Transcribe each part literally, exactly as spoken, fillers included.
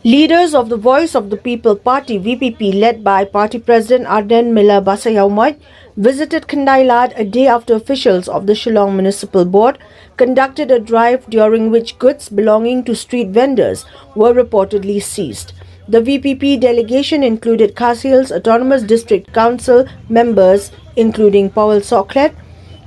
Leaders of the Voice of the People Party, V P P, led by Party President Ardent Miller Basaiawmoit, visited Khyndai Lad a day after officials of the Shillong Municipal Board conducted a drive during which goods belonging to street vendors were reportedly seized. The V P P delegation included Khasi Hills Autonomous District Council members, including Powell Sohkhlet,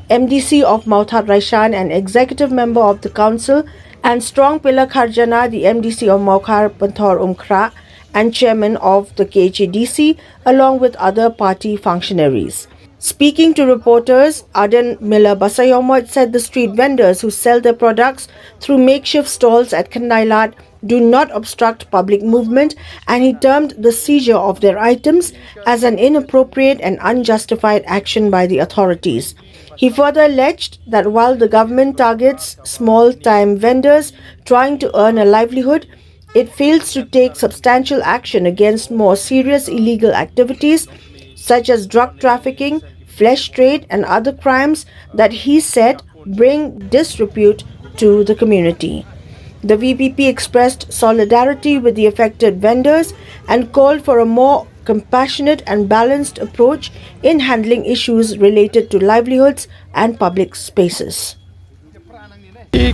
M D C of Mawthadraishan and executive member of the council, and Strongpiller Kharjana, the M D C of Mawkhar Pynthorumkhrah, and chairman of the K H A D C, along with other party functionaries. Speaking to reporters, Ardent Miller Basaiawmoit said the street vendors who sell their products through makeshift stalls at Khyndai Lad do not obstruct public movement, and he termed the seizure of their items as an inappropriate and unjustified action by the authorities. He further alleged that while the government targets small-time vendors trying to earn a livelihood, it fails to take substantial action against more serious illegal activities such as drug trafficking, flesh trade, and other crimes that he said bring disrepute to the community. The V P P expressed solidarity with the affected vendors and called for a more compassionate and balanced approach in handling issues related to livelihoods and public spaces.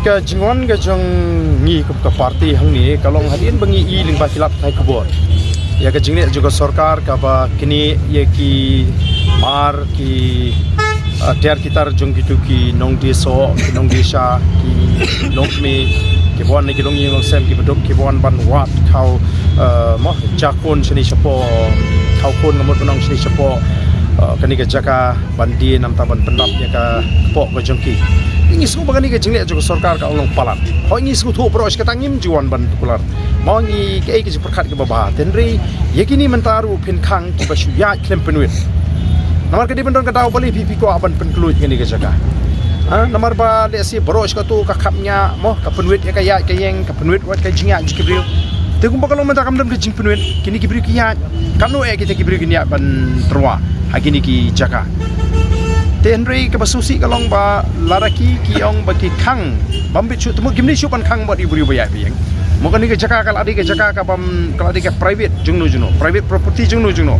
Ka jingwan ka jong ngi kum ka party hangne ka long hadien ba ngi i lyngba ki lad pathai khubor ïa ka jingleh jong ka sorkar kaba kine ïa ki mar ki tiar ki tar jong kitu ki nongdie soh, ki nongdie sha, ki longkmie, kiba wan na ki longïing longsem, kiba duk, kiba wan ban wad khaw, mo, jakhun shane shapoh, khaw khun nga mut ba nong shane shapoh. Kane ka jaka ban die namar ban pyndap ïa ka kpoh ka jong ki. Ngi sngew ba kane ka jingleh jong ka sorkar ka long palat. Hooid ngi sngewthuh baroh shi katta, ngim ju wan ban kular. Mo, ngi kaei ka jingpyrkhat kaba bha. Hynrei ïa kine mynta ruh phin khang kiba shu ïaid khlem pynwit. Namar ka dei ban don ka daw balei phi, phi kwah ban pynkluid kane ka jaka. Namar ba lehse baroh shi katto ka khapngiah, mo, ka pynwit ïa ka ïaid ka ïeng, ka pynwit wat ka jingïaid jong ki briew. Te kumba ka long mynta kam don ka jingpynwit, kine ki briew ki ïaid. Katno eh kita ki briew kin ïaid ban tyrwa ha kine ki jaka. Te hynrei kaba sngewsih ka long ba lada ki, ki ong ba ki khang bym bit shuh, te mut kim dei shuh ban khang bad i briew ba ïaid ba ïeng. Mo, kane ka jaka ka la dei ka jaka ka bym, ka la dei ka private jongno jongno, private property jongno jongno.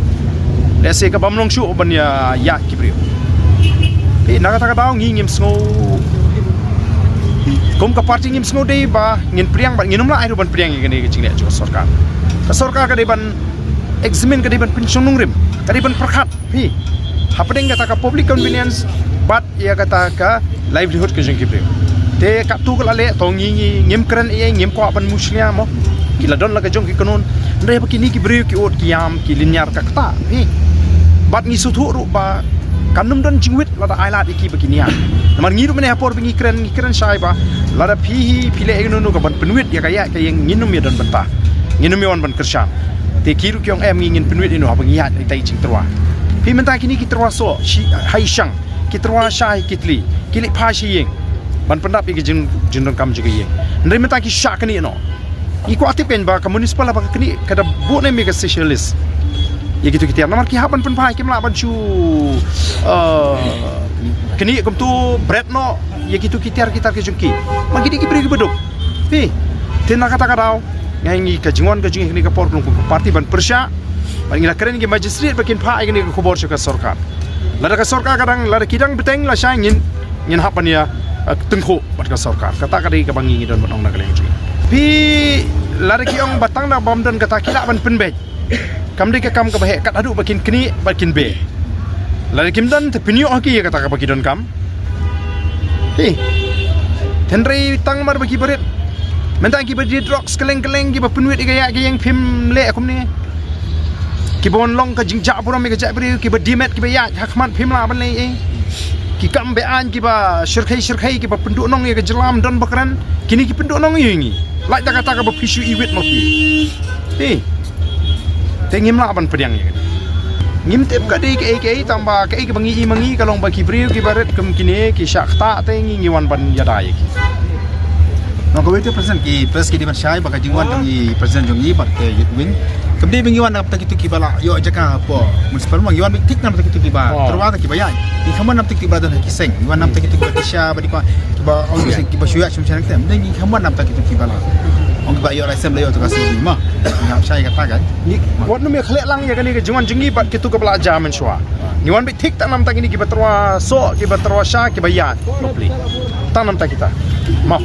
Lehse ka bym long shuh ban ïa, ïaid ki briew. Phi, na kata ka daw ngi ngim sngew, kum ka party ngim sngew dei ba ngin pdiang bad ngin ym lah ruh ban pdiang ïa kane ka jingleh jong ka sorkar. Ka sorkar ka dei ban examine, ka dei ban pynshong nongrim, ka dei ban pyrkhat, phi, hapdeng kata ka public convenience bad ïa kata ka livelihood ka jong ki briew. Te katto ka la leh, to ngi, ngi ngim kren ei ei, ngim kwah ban mushlia, mo. Ki la don la ka jong ki kanon. Hynrei ba kine ki briew ki ud ki ïam, ki lyniar ka kata, phi. Bad ngi sngewthuh ruh ba kan ym don jingwit lada ai lad ïa ki ba kin ïaid. Namar ngi ruh mynne ha por ba ngi kren, ngi kren shai ba lada phi hi phi leh ïa kano kano ka ban pynwit ïa ka ïaid ka ïeng, ngin ym ïa don bynta, ngin ym ïa wan ban kyrshan. Te ki ruh ki ong em, ngi ngin pynwit ïa no haba ngi ïaid ïa ka jingtyrwa. Phi, mynta kine ki tyrwa soh shi, ha i shang, ki tyrwa shai ki tli, ki leit phai sha ïing ban pyndap ïa ka jing, jingdonkam jong ka ïing. Hynrei mynta ki shah kane noh. Ngi kwah tip kein ba ka municipal haba ka knieh ka da buh ne em ïa ka specialist ïa kito ki tiar, namar ki hap ban pynphai, kim lah ban shu, eh, knieh kumto bret noh ïa kito ki tiar ki tar ki jong ki. Ma ki dei ki briew kiba duk, phi. Te na kata ka daw nga, ngi ka jingwan ka jong ngi ha kane ka por ka long kum ka party ban pyrshah. Bad ngi la kren ïa ki magistrate ba kin phah ïa kane ka khubor sha ka sorkar. Lada ka sorkar ka dang, lada ki dang bteng lashai, ngin, ngin hap ban ïa, eh, tyngkhuh bad ka sorkar. Kata ka dei kaba ngi, ngi don ban ong na ka liang jong ngi. Phi, lada ki ong ba tang da bym don kata ki lah ban pynbeit, kam dei ka kam kaba heh, kat haduh ba kin knieh bad kin beh. Lada kim don te pynïoh ha ki ïa kata kaba ki donkam. Phi, hynrei tang mar ba kiba rit, mynta kiba die drugs kylleng kylleng, kiba pynwit ïa ka ïaid ka ïeng, phim leh kumne. Kiba wan long ka jingjah burom ïa ka jaitbynriew, kiba die met, kiba ïaid ha khmat, phim lah ban leh ei ei. Ki kam be-aiñ kiba shyrkhei shyrkhei, kiba pynduhnong ïa ka jylla, ym don ba kren. Kine ki pynduhnong ïa ngi. Lait da kata kaba phi shu iwit ma phi. Phi, te ngim lah ban pdiang ïa kane. Ngim tip ka dei kaei kaei, tang ba kaei kaba ngi i ma ngi ka long ba ki briew kiba rit kum kine ki shah ktah, te ngi, ngi wan ban ïada ïa ki. Nong kawei te, President, ki press ki dei ban shai ba ka jingwan jong i President jong i bad ka Youth Wing, kam dei ba ngi wan na bynta kito kiba la ïoh jaka hapoh municipal, ma ngi wan beit thik na bynta kito kiba tyrwa, kiba ïaid. Ngi khlem wan na bynta kito kiba la don ha ki seng, ngi wan na bynta kito kiba shisha, ba dei, kiba, kiba ong ki seng, kiba shu ïaid shim sha nangta. Ngi khlem wan na bynta kito kiba la Ong ba ïoh lai sem la ïoh tu ka sum ma. Ngam shai ka ta kan. Ngi wat num ïa khleh lang ïa kane ka jingwan jong ngi bad kitu kiba la jia mynshuwa. Ngi wan bit thik tang namta kine kiba tyrwa soh, kiba tyrwa sha, kiba ïaid. Tang namta kita. Mo.